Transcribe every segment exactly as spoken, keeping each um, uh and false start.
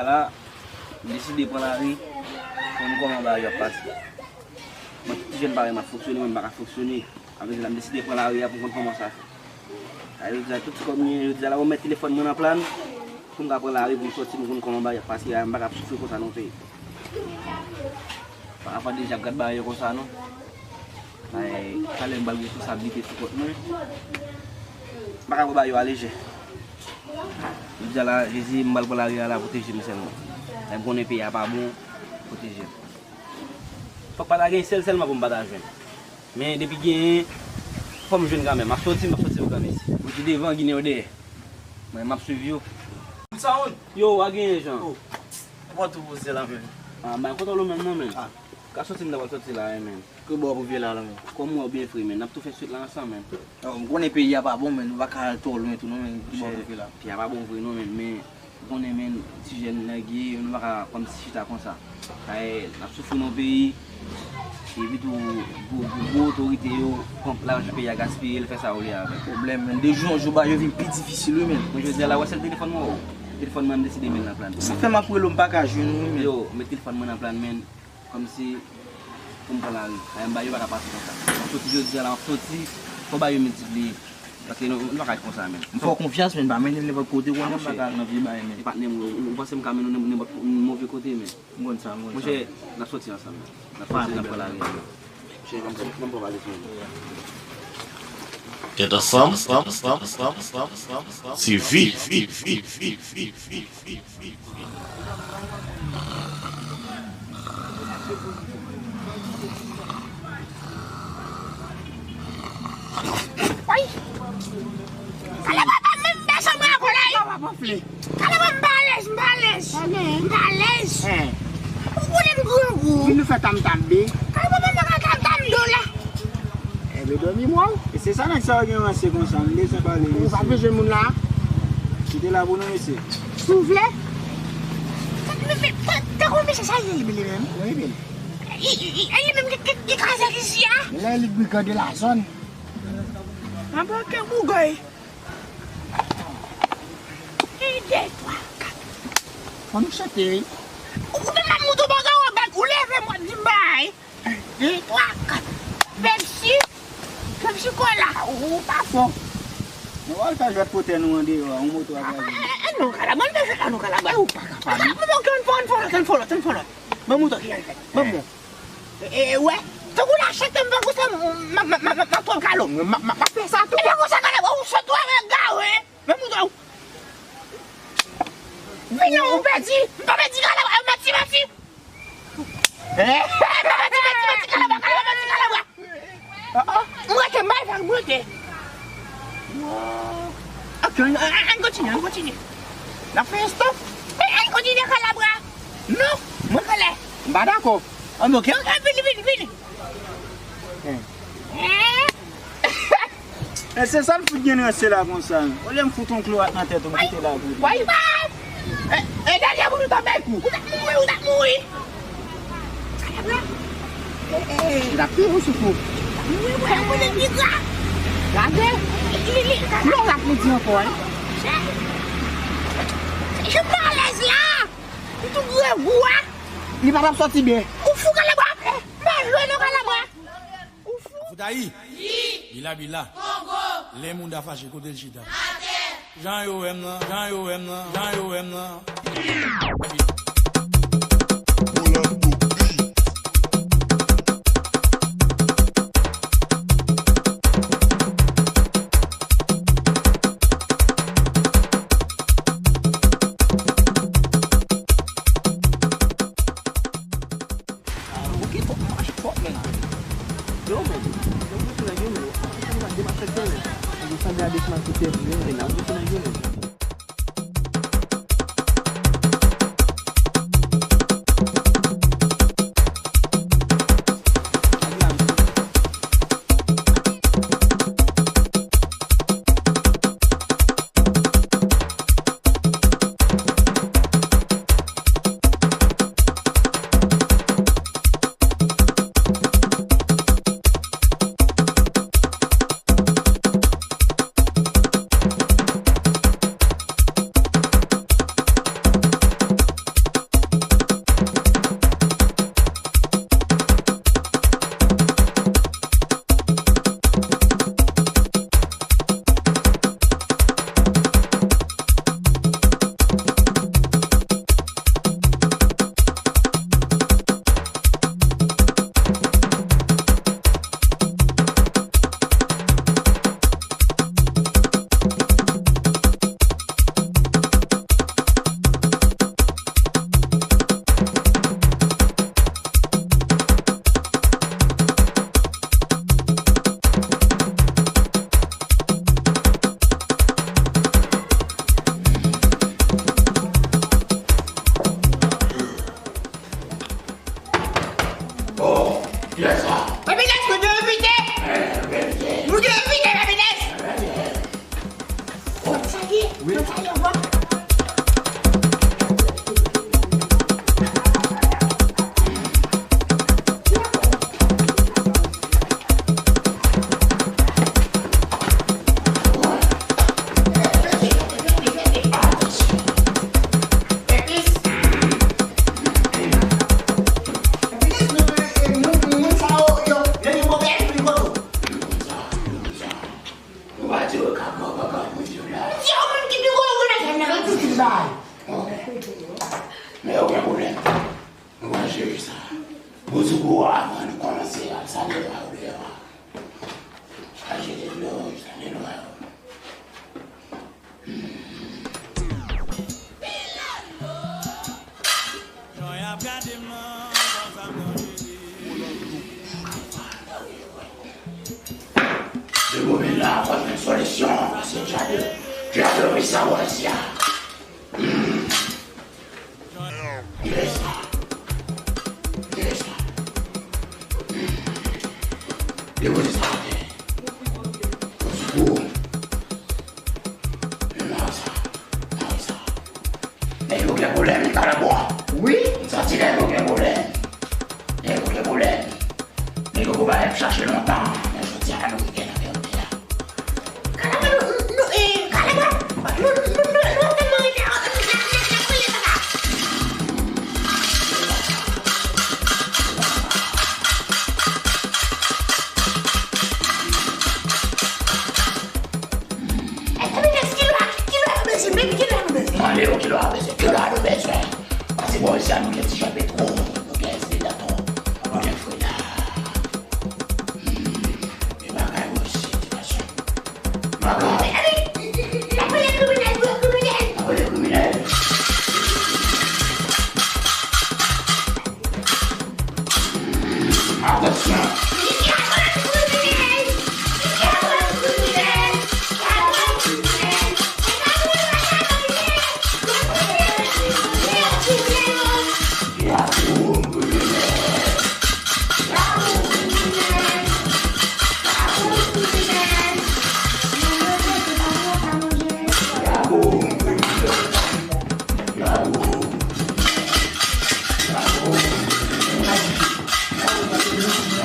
La, m deside pran lari pou m konn kòman bagay yo ap pase. Mwen, tout ti jèn parèy m ap fonksyone, mwen m pa ka fonksyone. Sa vle di la, m deside pran lari a pou m konn kòman sa fè. Sa vle di la, tout ti kòb m genyen, jodi a la, mwen met telefòn mwen nan plan pou m ka pran lari pou m sòti, pou m konn kòman bagay ap pase a, m pa ka ap soufri konsa nan peyi. Parafwa deja ap gad bagay yo konsa non. Ay, talè m pral gen responsablite sou kont mwen. M pa ka pran bagay yo alejè. Jodi a la, Jezi, m pral pran lari a la, pwoteje m sèlman. Lè m konnen peyi a pa bon, pwoteje m. Fòk pa ta gen sèl sèlman pou m pa ta jwenn. Men depi genyen, fò m jwenn kanmenm. M ap sòti, m ap sòti pou kanmenm. Bouti devan, Ginen yo dèyè. Mwen, m ap swiv yo. Sa yon? Yo, w a genyen jan. Oh. Ou pa tou poze la menm. Ah, mwen kontan ou menm non, men. Ah. Ka sòti m ta pral sòti la, men. Ki bò pou vye la, la, men? Kòm ou wè byen fre, men. N ap tou fè swit la ansanm, men. Oh, m konnen peyi a pa bon, men. Nou pa ka al twò lwen tou, non, men. Ki bò pou vye la? Peyi a pa bon vre, non, men. Men, ou konnen, men, ti jèn nèg ye, nou pa ka kòmsi chita konsa. Ay, n ap soufri nan peyi. Epi tou, gwo, gwo, gwo otorite yo pran lajan peyi a gaspiye l, fè sa yo vle avè l. Pwoblèm, men. De jou an jou, bagay yo vin pi difisil, wi, men. Mwen, jodi a la, wè sèl telefòn mwen, wè. Telefòn mwen, m deside met l nan plan. Sa fè m ap rele w, m pa ka jwenn ou, wi, men. Yo, met telefòn mwen nan plan, men. Kòmsi, pou m pran lari. Ay, m ba yo pa ka pase konsa. M ap sòti jodi a la, m ap sòti, fò bagay yo miltipliye. Paske nou, nou pa ka ret konsa, men. M fè w konfyans, men, m pa mennen l nenpòt kote, ou konnen m pa ka al nan vye bagay, men. E patnè m, ou, ou panse m ka mennen w nenpòt move kote, men. M konn sa, m konn sa. Monchè, n ap sòti ansanm. N ap sòti, n ap pran lari ansanm. Monchè, n ap, n ap pale sou. Tèt ansanm, ansanm, ansanm, ansanm, ansanm, ansanm, ansanm. Se vi. Woy! Kalabwa pa menm bèch anba kò la, wi. Kalabwa pa anfle. Kalabwa, m pa alèz, m pa alèz. Pa gen. M pa alèz. Hen. Ou konnen m grangou. Vin nou fè tam tam, be. Kalabwa pa ka tam tam do la. Enben, dòmi mò. E se sa nèg sa yo gen ranse konsa, m bezwen pale mesye. Ou pa bezwen moun la? Kite la pou nou, mesye. Si w vle. Tankou mesye sa ye li menm. Wi, men. Li, li, li, li menm ki, ki, ki kraze isi a. Men lè li brigand de la zòn. Anba ke bougay. Li de, twa, kat. Fò nou chante, wi. Ou menm m ap moutre w bagay, w ap bat, ou leve m w ap di m bay. De, twa, kat. Pepsi. Pepsi kola. Ou pa fò. Nou al fè jwèt potè nou andeyò a, yon moto ap raje. Ah, ah, ah, non, Kalabwa, nou fè jwèt la, non, Kalabwa. Ou pa kapab. Ah, bon, bon, ann fè, ann fè lòt, ann fè lòt, ann fè lòt. Ban m moto ki al fè. Ban m. E, e, wè. Tankou l a chante m, tankou se m, m, m ap twòp kalo. M, m, m ap fè sa tou. E pa konsa, Kalabwa, ou sòt, ou ap gare. Ban m moto. Vini, ou pèdi. M pa pèdi, Kalabwa, manti, manti. Eh? M pa pèdi, manti, manti, Kalabwa, Kalabwa, manti, Kalabwa. Ah, ah. M rete, m bay vag, m rete. Wow. Ok, ann, ann, ann kontinye, ann kontinye. N ap fè yon stop. Eh, ann kontinye, Kalabwa. Non, mwen kole. M pa dakò. Ann, ok, ok, vini, vini, vini. Eh. Eh. E se sa l fout gen ranse la konsa. Olye m fout yon klowat nan tèt ou, m kite la pou li. Woy, woy, woy! E, e, dènye moun ou t ap bay kou. Ou t ap mouri, ou t ap mouri. Kalabwa. E, e, e. L ap peye pou souf ou. Mouri, mouri, mouri, li gra. Gade. Li, li, li. Non, l ap pedi ankò, wi. Jan m alèz la. Li tou grangou a. Li pa t ap sòti byen. Ou fou, Kalabwa. M pa jwe non, Kalabwa. Ou fou? Koutayi! Bila bila! Kongo! Lè moun ta fache, kote l chita? Atè! Jan yo wè m nan, jan yo wè m nan, jan yo wè m nan. Rolando Beat. Ah, ok, fòk m mache fòk, men. Yo, men. Yo, men, yo, men. Yo, men, yo, men. Yo, men, yo, men. Kaka, kaka, mwen di w la. Se ou menm ki pi gwo nan zòn nan, mwen di tout bagay. Ok. Men okenn pwoblèm. Nou pral jere sa. Bon, sou kou avan nou kòmanse, al salye lwa yo deyò a. Al jete dlo, al salye lwa yo. Jan y ap gade m nan, konsa m nan jere. Depi w vin la, fò jwenn solisyon, paske djab, djab yo mechan wè isi a. Yes, sir. Yes, sir. Depoze sa atè. Osoukou. Men mari sa. Mari sa. Nèg yo gen pwoblèm, kalabwa. Wi. M santi nèg yo gen pwoblèm. Nèg yo gen pwoblèm. Nèg yo gon bagay ap chache lontan, men jodi a nou rive nan verite a. Kalabwa, nou, nou, eh, Kalabwa, nou, nou, nou, nou, nou ap tèlman rete, n ap, n ap, n ap, n ap rele papa. Eh, Dominique, kilè, kilè nou bezwen, baby, kilè nou bezwen? Mande yo kilè w bezwen, kilè nou bezwen. Pase bò isi a, nou gen Ti Jan Petwo, nou gen S D Daton, nou gen Freda. Hmm, e bagay mwen se ti gason. Bagay. N ap rele kriminèl, wi, kriminèl. N ap rele kriminèl. Atansyon.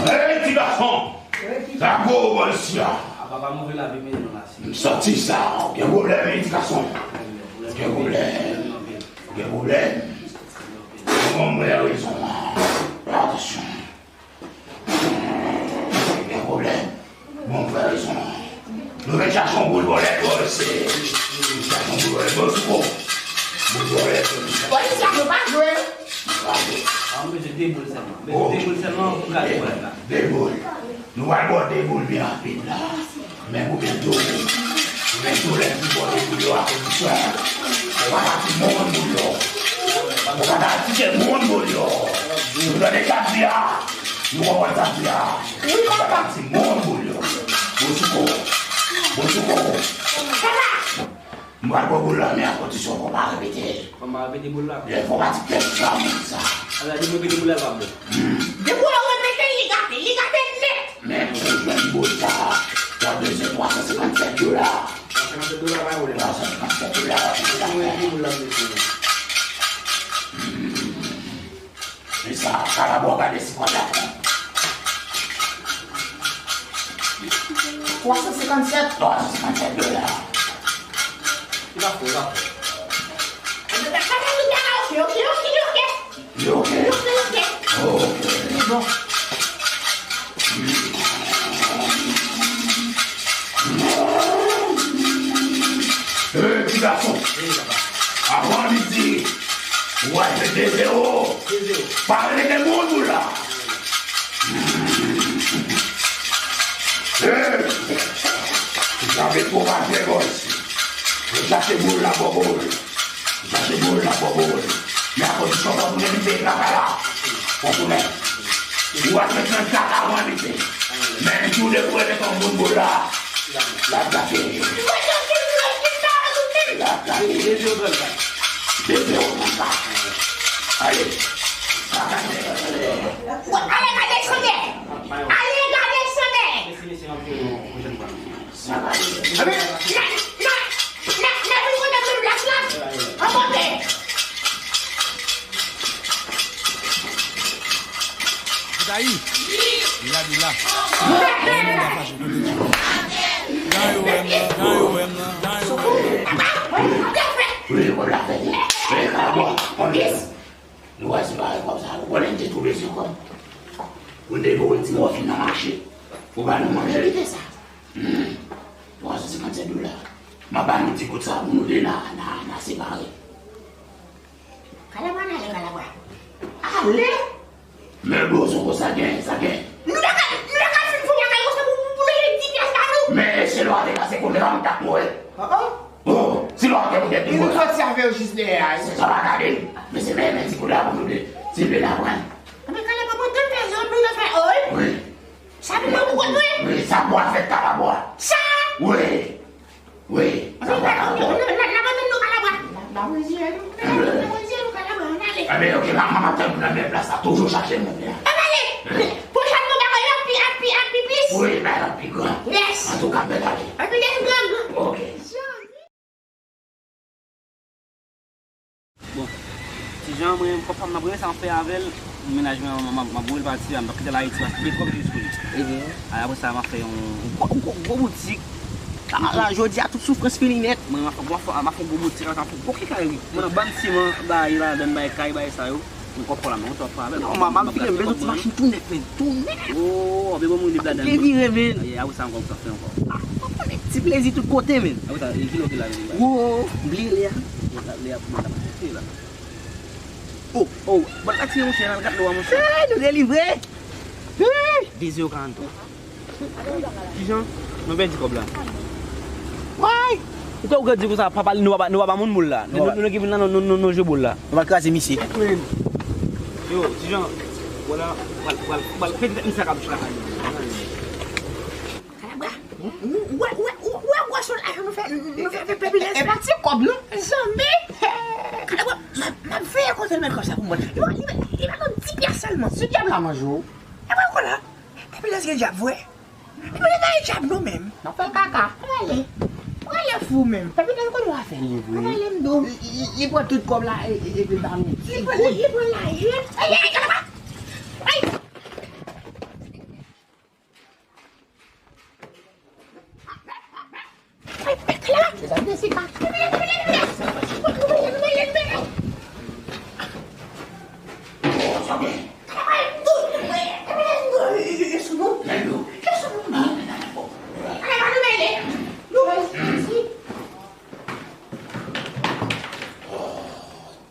Hey, ti gason! Sa gwo bò isi a. A papa move lavi men nou la si. M santi sa. Gen pwoblèm, wi, ti gason. Gen pwoblèm. Gen pwoblèm. Bon, mwen rezon. Atansyon. Gen pwoblèm. Bon, mwen rezon. Nou vin chache yon boul bòlèt, bò, se. Chache yon boul bòlèt, bò, sou kou. Boul bòlèt, bò, sou kou. Polis la, nou pa jwe. An, mete de boul sèlman. Mete de boul sèlman pou gade bòl la. De boul. Nou pral bò de boul byen rapid la. Men pou byen tou, pou byen tou lè di bò de boul yo a kondisyon. Ou pa ka di moun boul yo. Ou pa ka di ke moun boul yo. Nou tande sa di a. Nou konprann sa di a. Ou pa ka di moun boul yo. Bon sou kou. Bon sou kou. M pral bò boul la, men a kondisyon fò w pa repete l. Fò m pa repete boul la? Lè fò w pa di kèk sa moun sa. Ala, di m repete boul la, l pa bon. Depi w repete l, li gate, li gate nèt. Men pou w jwenn boul sa, w ap bezwen twa san senkannsèt dola. Twa san senkannsèt dola, pa pwoblèm. Twa san senkannsèt dola, w ap bezwen. Mwen repete boul la, m bezwen. Se sa, Kalabwa gade si konn la pran. Twa san senkannsèt. Twa san senkannsèt dola. Li pa fò, li pa fò. Enben, sa, sa, sa, sa, ok, ok, ok, ok. Li ok? Li ok, li ok. Ok. Li bon. Hey, ti gason. Wi, papa. Avan midi, w al fè de zewo. De zewo. Pa rete moun boul la. Hey! Ou sabe twò pa jwe bòl. Ou chache boul la, bò boul. Ou chache boul la, bò boul. Men a kondisyon fò tounen vite travay la. Fò tounen. Ou a fè trannkat avan midi. Men si w dekouvri yon moun boul la, l ap gate. L ap gate. De zewo trannkat. Ale. Ale gade Sandè. Ale gade Sandè. Anben, n a, n a, n a, n a vin kote m nan plas la. Anben. Dayi, li la, li la. Jan yo wè m nan, jan yo wè m nan, jan yo wè m nan. Nou wè se pa kòb sa, ou konnen m te tou bezwen kòb. Pou n te voye ti mòfin nan mache. Ou ba nou manje li te sa. Hmm. Twa san senkann Dola. M ap ba nou ti goud sa pou nou de nan, nan, nan separe. Kalabwa, n ale, Kalabwa. Ale? Men bouzen konsa gen, sa gen. Nou ta ka, nou ta ka fin fè bagay konsa pou, pou, pou mete di pyès ba nou. Men si lwa te pase kounye a, m t ap mouri. Oh, oh. Oh, si lwa te moute pi. E nou sòti avè yo jis dèyè a, wi. Se sa pa gade. Men se men, men ti goud la pou nou de. Si nou de la pran. Men Kalabwa, mwen te fè zanmi, nou fè, oh, wi. Wi. Sa pou mwen, pou kont mwen? Wi, sa pou afè Kalabwa. Sa? Wi. Wi, sa pa ka bon. N ap atann nou Kalabwa. N ap reziye nou. N ap reziye nou Kalabwa, ann ale. Enben, oke, m ap, m ap atann nou nan menm plas la. Toujou chache moun li a. Ann ale. Pwochènman, bagay yo ap pi, ap pi, ap pi plis. Wi, bagay yo ap pi gran. Yes. Antouka, bèl ale. Ann ale, gran, gran. Oke. Bon, Ti Jan, mwen, papa m, m ap renmen sa m ap fè avè l. Mennaj mwen, m, m, m ap voye l pati, m ap kite l Ayiti, paske gen twòp risk pou li. Ebyen. A, apre sa, m ap fè yon, yon gwo, yon gwo, gwo boutik. La, la, jodi a, tout soufrans fini nèt. Mwen, m ap fè, m ap fè, m ap fè yon gwo boutik, m ap fè yon gwo kekayri. Mwen, nan bann siman, bay ladan, bay kay, bay sa yo. Mwen konprann la, men ou t ap fè avè l. Non, m, m ap file, m bezwen ti machin tou nèf, men, tou nèf. Oh, w ap bon moun li bladan. Gen vire, men. Aye, a ou sa ankò, ou sa fè ankò. Ah, ou konnen ti plezi tout kote, men. A ou sa, e kilè w te la, li la? Wo, m bliye lè a. Lè a, lè a, lè a, lè a. Oh, oh, bon, la tire, monchè, nan gad lwa, monchè. Eh, nou delivre. Wi. De zewo karant twa. Kijan? Nou pèdi kòb la. Way! Ou te ou grandi konsa, papa, nou pa, nou pa moun boul la. Nou, nou, nou ki vin la, nou, nou, nou, nou jwe boul la. Nou va kraze misye. Yo, Ti Jan, wala, wala, wala, wala, pèdi tèt misye ak abouch la. Kalabwa, ou, ou, ou, ou, ou wè gwo sou lajan nou fè, nou fè, fè pèpilèz la? E pa ti kòb, non. Zanmi! Kalabwa, m ap, m ap veye kote l met kòb sa pou mwen. Li pa, li pa, li pa ban m di pyès sèlman. Si dyab la manje w. E pa konn la. Pèpilèz gen dyab vre. Epi li pa gen dyab non menm. N ap fè l kaka. Ann ale. Prale fou menm. Epi nan kòman w a fè li vre? Ann ale m di w. Li, li, li pran tout kòb la e, e, epi l pa met. Li pran, li, li pran lajan. Ay, ay, ay, ay. Ay, bèk la. Se sa m te si ka.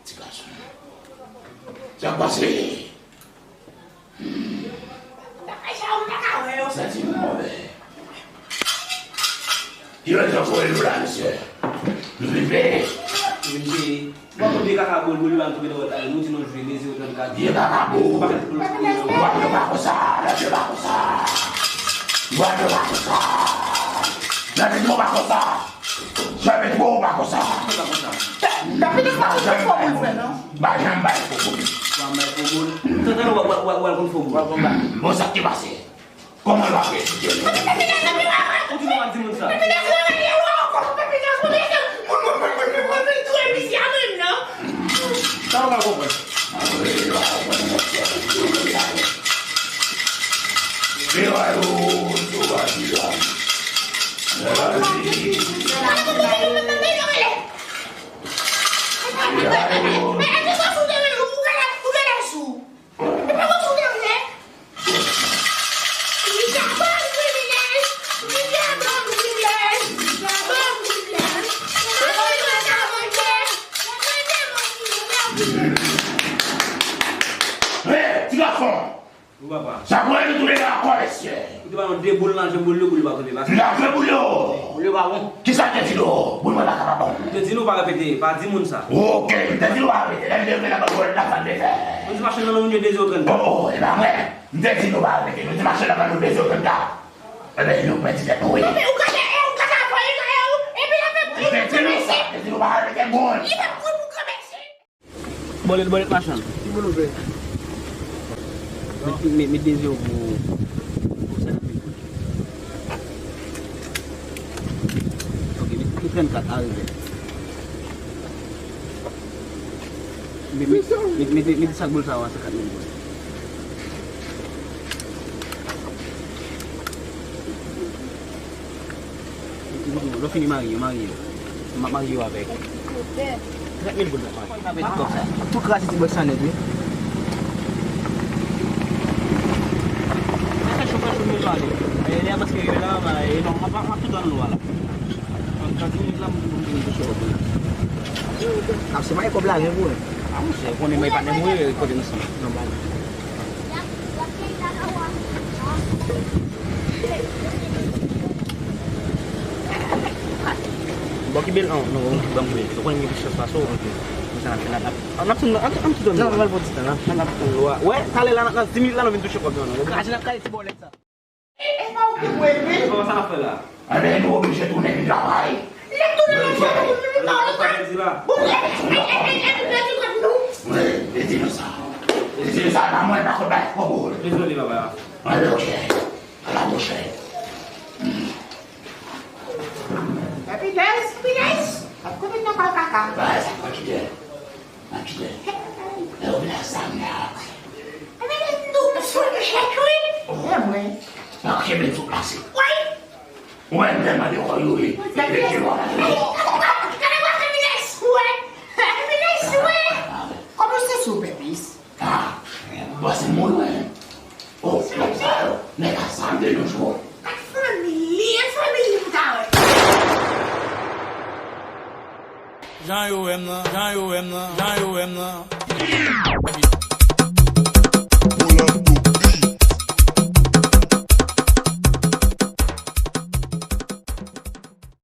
Ti gason. Sa pase? Sa ti move. Ki rezon pou nou la, mesye? Nou vin peye. Nou vin peye. Ou pa konn de kaka boul, boul li pa nou tonbe nan wòt la, nou di nou jwe, mezi ou trannkat. Vye kaka boul. Ou pa konn boul, boul, boul. Lwa nou pa konsa, lwa nou pa konsa. Lwa nou pa konsa. Lwa nou pa konsa. Janm twò ou pa konsa. Ou pa konsa. Tapilèz pa konn fò boul fè, non. Pa janm bay fò boul. Pa bay fò boul. Tantan w, w, w, w al konn fò boul. Bon, sa k te pase? Kòman l ap eksplike nou? Ou di nou pa di moun sa. Sa nou pa konprann. Hey, ti gason! Wi, papa. Sa pou nou tounen nan kò, mesye. Ou te ba nou de boul nan jwe boul yo, boul yo pa konn pase. Nan jwe boul yo. Boul yo pa bon. Kisa te di nou? Boul mwen pa ka pa bon. M te di nou pa repete, pa di moun sa. Oke, m te di nou pa repete. Lè m te vin la ban gòl la, sa m te fè. Ou di machann nan moun yo de zewo trannkat. Oh, oh, e pa mwen. M te di nou pa repete. Nou di machann nan ban nou de zewo trannkat. Enben, nou pèdi tèt nou, wi. Ou gade, ou gade, ou gade, ou gade, epi la fè, li fè kòmèse. M te di nou pa repete, bon. Li fè kout pou kòmèse. Bòlèt, bòlèt machann. Ki moun ou vle? Met, met, met de zewo pou, pou senkant mil goud. Ok, met, met trannkat a revè. Met, met, met, met, met sak boul sa yo a senkant mil goud. Lè w fini marye yo, marye yo. M ap marye yo avèk. Trant mil goud la, pa, pa pèdi kòb sa. Tou kraze ti bòs sa nèt, wi. Fè cho, fè cho, men pale. E, lè a paske yo la, ba, e non, m ap, m ap tout an lwa la. Nan di minit la, m vin touche kòb la. Ap se mwen kòb la, gen pou wè. A, monchè, ou konnen mwen pa nan mwen, kote nou sot. Non, ba. Bon, ki bèl, non, non, ban m bèl. Ou konnen gen plis chans pase w, ok. Konsa n ap fè, n ap, n ap, n ap, n ap, n ap, n ap, n ap, n ap, n ap, wè, talè la, nan, nan di minit la, nou vin touche kòb yo, non. Kraze n ap kraze ti bòlèt sa. E, e pa ou ki dwe vin. Kòman sa n ap fè la? Enben, nou oblije tounen vin travay. Lè tounen vin travay, nou vin travay. Bon, e, e, e, e, e, nou pèdi kòb nou. Wi, e di nou sa. E di nou sa, nan mwen, pa konn bay kòb ou. Dezole, papa. Enben, ok. A la pwochèn. Pinèz, pinèz. Ap kote nan kal kaka. Bay sa, tranquille. Anpil. Lè w vin ak zam la. Anpil, nou sou chèk, wi. Mwen. Nan kenbe tou plase. Wi. Mwen, m tèlman de kò yo, wi. Gade, gade, gade, Emiles, wi. Emiles, wi. Kòman se sou pèpis? Ah, bon, se moun, wi. Oh, lòt sa yo, nèg a zam de nos jours. Ak fanmi li, e fanmi li pou ta wè. Jan yo wè m nan, jan yo wè m nan, jan yo wè m nan.